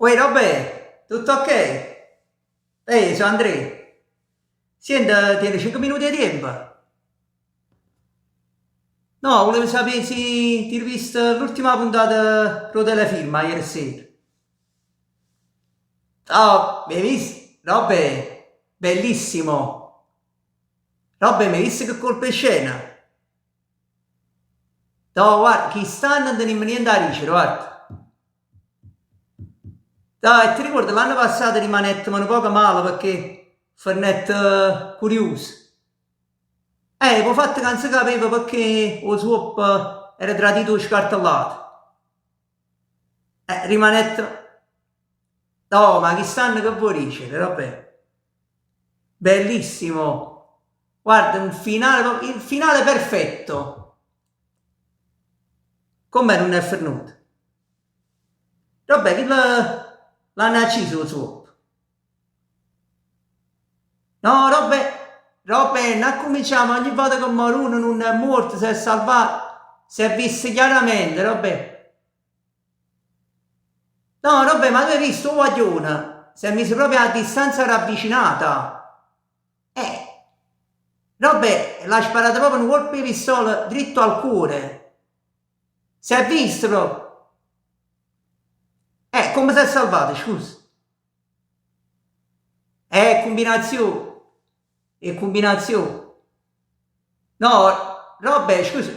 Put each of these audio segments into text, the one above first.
Uè Robè, tutto ok? Ehi, so' Andrè. Sient, tiene cinche minuti 'e tiempo? No, volevo sapè si t'hê visto l'ultima puntata d' 'o telefilm ajere sera. Oh, m'hê visto? Robè, bellissimo! Robè, m'hê visto che colpo 'e scena? No, guarda, chist'anno nun tenimmo niente 'a dicere, guarda. No, e ti ricordi l'anno passato rimanettimo nu poco male pecché fernette curiuso. Eh, p' 'o fatto ca nun se capeva pecché 'o zuoppo era tradito 'o scartellato. Eh, rimanette... No, ma chist'anno che vuò dicere, Robè? Bellissimo! Guarda, un finale, il finale perfetto! Comm'è nun è fernuto? Robè, chillo l'hanno acciso 'o zuoppo. No, Robè, Robè, nun accuminciamo, ogni volta che more uno nun è muorto, s'è salvato, s'è visto chiaramente, Robè. No, Robè, ma tu hai visto 'o guaglione? S'è miso proprio a distanza ravvicinata. Eh, Robè, l'ha sparato proprio nu colpo 'e pistola dritto al cuore. S'è visto proprio. Come s'è salvato, scusa? Combinazione. È combinazione. No, Robè, scusa.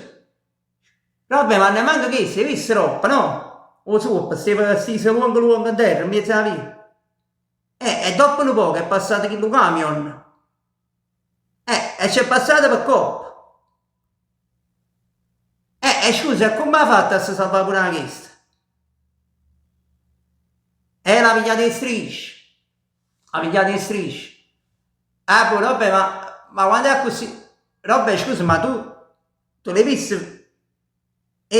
Robè, ma nemmanco chesto, 'e visto roppo, no? 'O zuoppo steva stiso luongo luongo 'nterra, 'mmiezz' 'a via. E doppo nu poco è passato chillu camion. E c'è passato pe copp. E scusa, e comm' 'a fatto a se salvà pure 'a chesta? L'ha pigliata 'e strisce. 'A pigliata 'e strisce. Ah, boh, Robè, ma, ma quando è accussì... Robè, scusa, ma tu... Tu l'hai visto?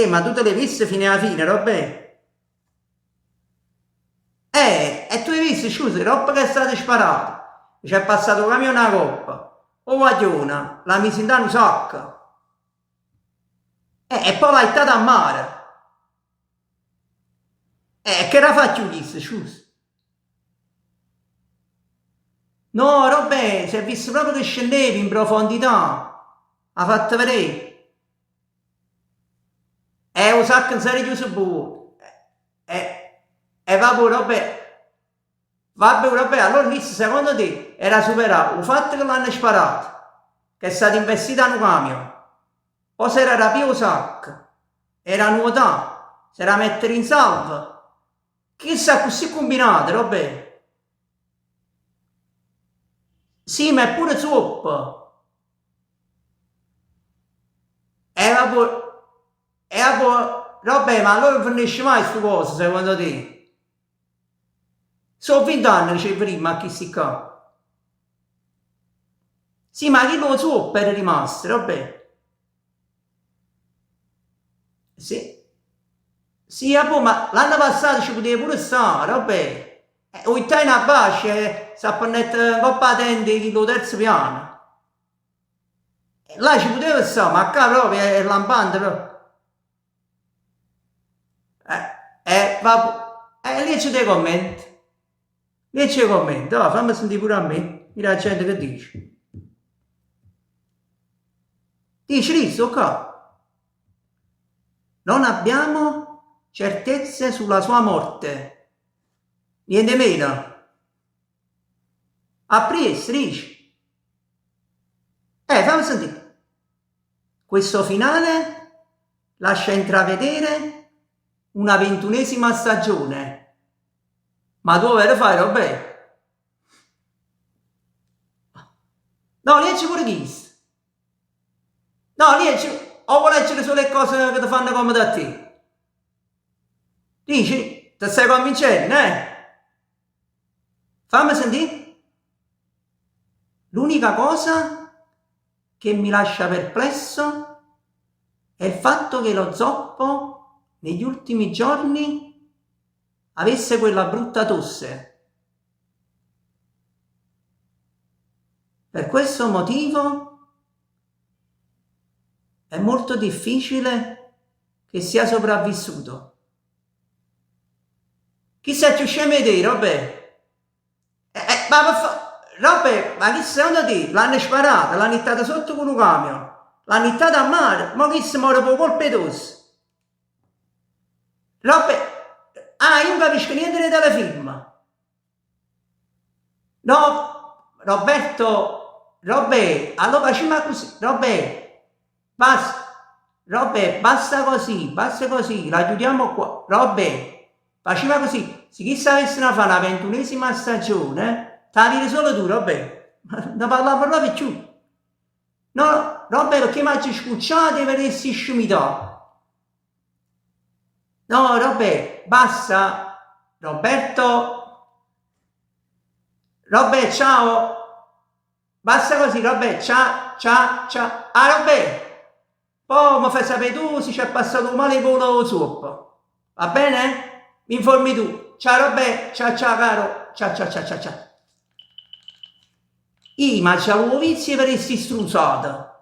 Ma tu te l'hai visto fino alla fine, Robè? E tu hai visto, scusa, dopo che è stato sparato, c'è passato 'o camion 'a coppa, 'o guaglione l'ha miso dint' 'a nu sacco. E poi l'ha jettato a mare. E che era fatto cchiù chisto, scusa? No, Robè, si è visto proprio che scendeva in profondità. Ha fatto vedere. 'O sacco non si era chiuso buono. E vabbè, Robè. Vabbè, Robè, allora questo secondo te era superato 'o fatto che l'hanno sparato, che è stato investito 'a nu camion, poi si era rapito 'o sacco, era nuotà, si era mettere in salvo. Chisto è accussì combinato, Robè. Sì, ma è pure zuoppo. E vabbè, e vabbè, Robè, ma allora non finisce mai sto coso, secondo te? So vent'anni che ce vedimmo a chisti qua. Sì, ma chillo 'o zuoppo era rimasto, Robè. Sì. Sì, ah, ma l'anno passato ci poteva pure stare, Robè. 'O jettajeno abbascio e s'appennette 'ncoppa 'a tenda 'e chillo terzo piano. Là ci poteva stare, ma qua proprio è lampante proprio. Vabbè. Leggi dei commenti. Leggi i commenti, va, fammi sentire pure a me. Mira la gente che dice. Dice, dice, qua. Non abbiamo certezze sulla sua morte. Niente meno. Appriesso, dice. Fammi sentire. Questo finale lascia intravedere una 21ª stagione. Ma tu overo fai, Robè? No, leggi pure chisto. No, leggi, o vuoi leggere solo le cose che ti fanno comodo a te? Dici, ti stai convincendo, eh? Fammi sentire. L'unica cosa che mi lascia perplesso è il fatto che lo zoppo negli ultimi giorni avesse quella brutta tosse. Per questo motivo è molto difficile che sia sopravvissuto. Chisto è cchiù scemo 'e te, Robè. Eh, eh, ma per fa... Robè, ma chisto secondo te l'hanno sparato, l'hanno ittato sotto con un camion, l'hanno ittato a mare, mo chisto more p' 'o colpo 'e tosse. Robè, ah, io non capisco niente dei telefilm. No, Roberto, Robè, allora facciamo così, Robè, basta, Robè, basta così, basta così, la chiudiamo qua, Robè, facciamo così, se chisto avessero fare la ventunesima stagione, te la vedi solo tu, Robè, non parliamo proprio più. No, Robè, perché mi hai scucciato e vedere 'sti scimità. No, Robè, basta. Roberto. Robè, ciao. Basta così, Robè, ciao, ciao, ciao. Ah, Robè, poi mi fai sapere tu se c'è passato male con lo zuoppo. Va bene? Mi informi tu. Ciao, Robè, ciao, ciao, caro. Ciao, ciao, ciao, ciao, ciao. Io, ma c'avevo vizio per questi strunzate.